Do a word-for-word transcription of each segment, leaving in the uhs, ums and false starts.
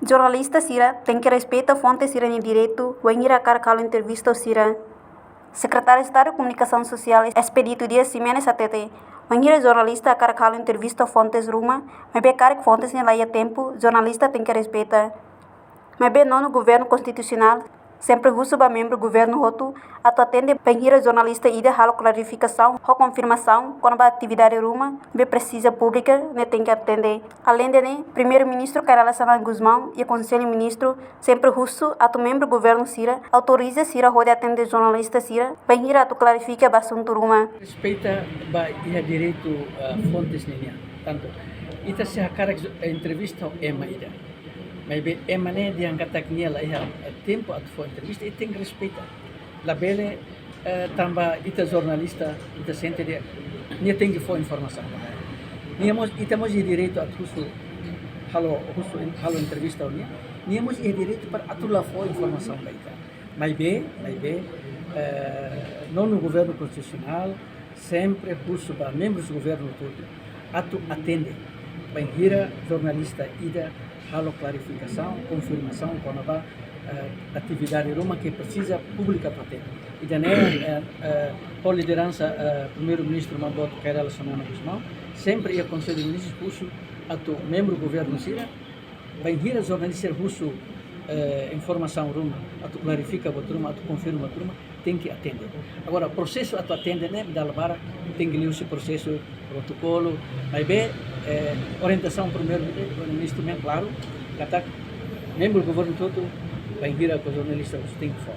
Jornalista sira tenke respeita fonte sira-nia direitu wainhira hakarak halo entrevista ho sira. Sekretáriu Estadu Komunikasaun Sosiál Expedito Dias Ximenes hatete, wainhira jornalista hakarak halo entrevista ho fontes ruma, maibé karik fontes ne'e la iha tempu, jornalista tenke respeita. Maibé Nonu Governu Konstitusionál sempre husu ba membru governu hotu atu atende bainhira jornalista ida halo klarifikasaun ho konfirmasaun kona-ba atividade ruma ne'ebé presiza públiku, ne'e tenke atende. Aleinde ne'e, Primeiru-Ministru Kay Rala Xanana Gusmão iha Konsellu Ministru sempre husu atu membru governu sira autoriza sira hodi atende jornalista sira bainhira atu klarifika ba asuntu ruma. Respeita ba iha direitu, ah, fontes nian. Tantu ita se hakarak jo-, entrevista ho ema ida, maibé ema ne'e dehan katak nia la iha, eh, tempu atu fó entrevista, ita tenke respeita. Labele, eh, tanba ita jornalista, ita sente dehan nia tenke fó informasaun. Nia mós, ita mós iha direitu atu husu, halo, husu en-, halo entrevista ho nia. Nia mós iha direitu para atu la fó informasaun ba ita. Maibé, maibé, eh, Nonu Governu Konstitusionál sempre husu ba membrus governu hotu atu atende bainhira jornalista ida halo klarifikasaun, konfirmasaun kona-ba, eh, atividade ruma ke presiza públiku atu atende. Ida-ne'e, eh, eh, ho lideransa, eh, Primeiru-Ministru Maun Boot Kay Rala Xanana Gusmão, sempre iha Konsellu Ministrus husu atu membru governu sira, bainhira jornalista husu, eh, informasaun ruma, atu klarifika buat ruma, atu konfirma buat ruma, tenke atende. Agora, prosesu atu atende ne'e, dala barak tenke liuhusi prosesu protokolu, maibé, eh, orientasaun Primeiru-Ministru ne'e klaru, katak membru governu hotu, bainhira ho jornalista husu tenke fó.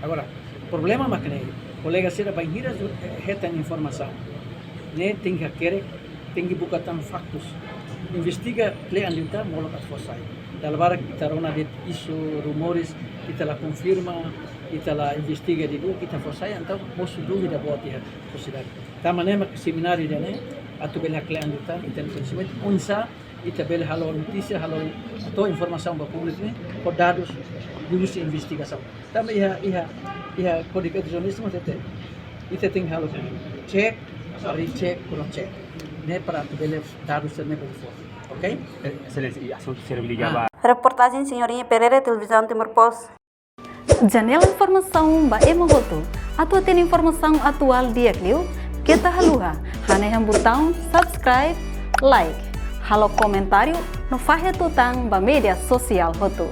Agora, problema mak ne'e, kolega sira bainhira, eh, hetan informasaun, ne'e tenke hakerek, tenke buka tan faktus. Investiga kle'an liután molok atu fó sai. Dala barak ita rona de'it isu, rumores, ita la konfirma, ita la investiga didi'ak, ita fó sai, entaun mosu dúvida boot iha sosiedade. Tanba ne'e mak semináriu ida-ne'e, atu bele hakle'an liután, ita-nia koñesimentu, oinsá ita bele halo notísia, halo, hato'o informasaun ba públiku ne'e, ho dadus, liuhusi investigasaun. Tanba iha, iha, iha Kódigu Étiku Jornalistiku hatete, ita tenke halo check, recheck, cross check. Ne'e para atu bele dadus sira-ne'e bele forte. Ok? Exelénsia, i asuntu sira liga ba. Reportajen Senhorinha Pereira, Televizaun Timor Post. Janela informasaun ba ema hotu. Atu hatene informasaun atuál di'ak liu, keta haluha hanehan butaun subscribe, like, halo komentáriu no fahe tutan ba média sosiál hotu.